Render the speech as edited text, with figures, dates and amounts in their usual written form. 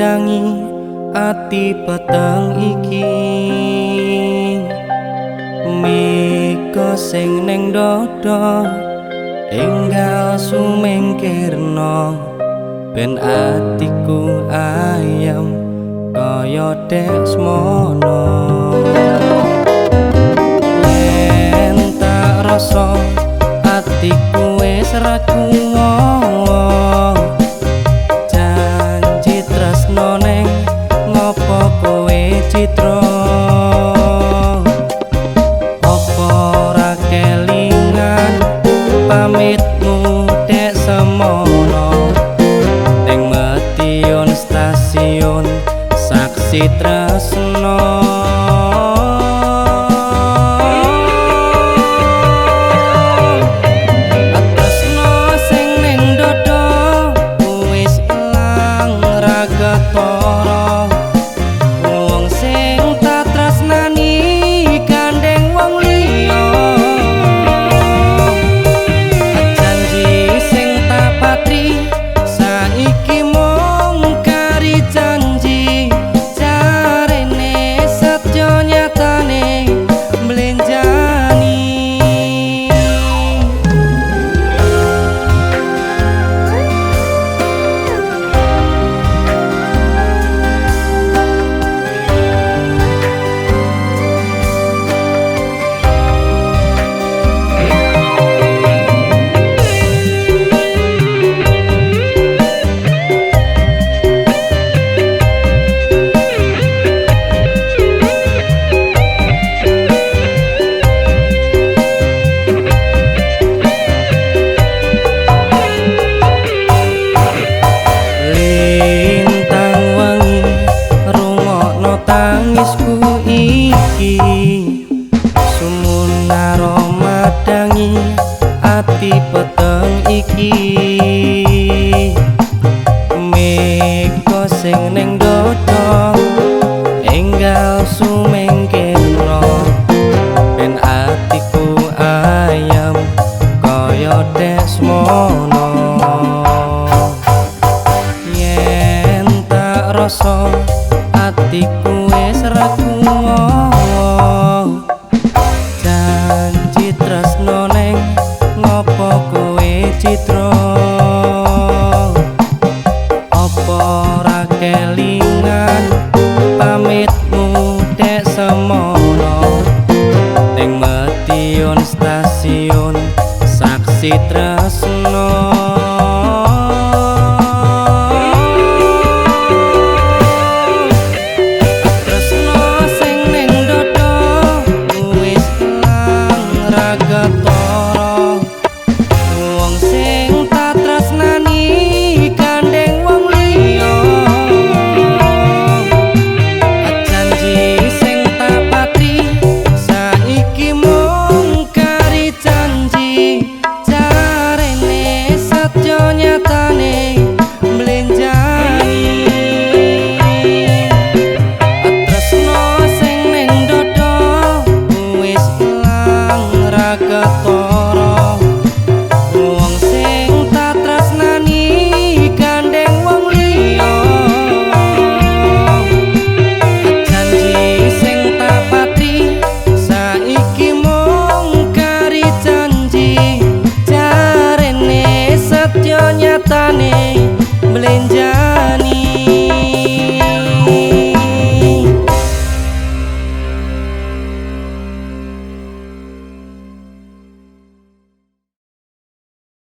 madangi ati peteng iki. Mika sing neng dodo enggal sumengkirno, ben atiku ayem kaya dek semono. Yen tak rasa atiku wis ra kuwo, janji tresno neng ngopo kowe citra. Opo ora kelingan pamitmu dek semono, neng Madiun stasiun saksi tresno. Tresno sing neng dodo wis ilang ra ketara, wong sing tak tresnani gandeng wong liya. Janji sing tak patri saiki mung kari janji, jarene setya nyatane mblenjani. Lintang wangi rungokno tangisku iki, sumunaro madangi ati peteng iki. Meka sing neng dodo enggal sumengkirno, ben atiku ayem kaya dek semono. Yen tak rasa atiku wis ra kuwo, janji tresno neng ngopo kowe citra. Opo ora kelingan pamitmu dek semono, neng Madiun stasiun saksi tresno. Tresno sing neng dodo wis ilang ra ketara, wong sing tak tresnani gandeng wong liya. Janji sing tak patri saiki mung kari janji, jarene satya nyatane mblenjani. Tresno sing neng dodo wis ilang ra ketara, wong sing tak tresnani gandeng wong liya. Janji sing tak patri saiki mung kari janji, jarene setya nyatane mblenjani.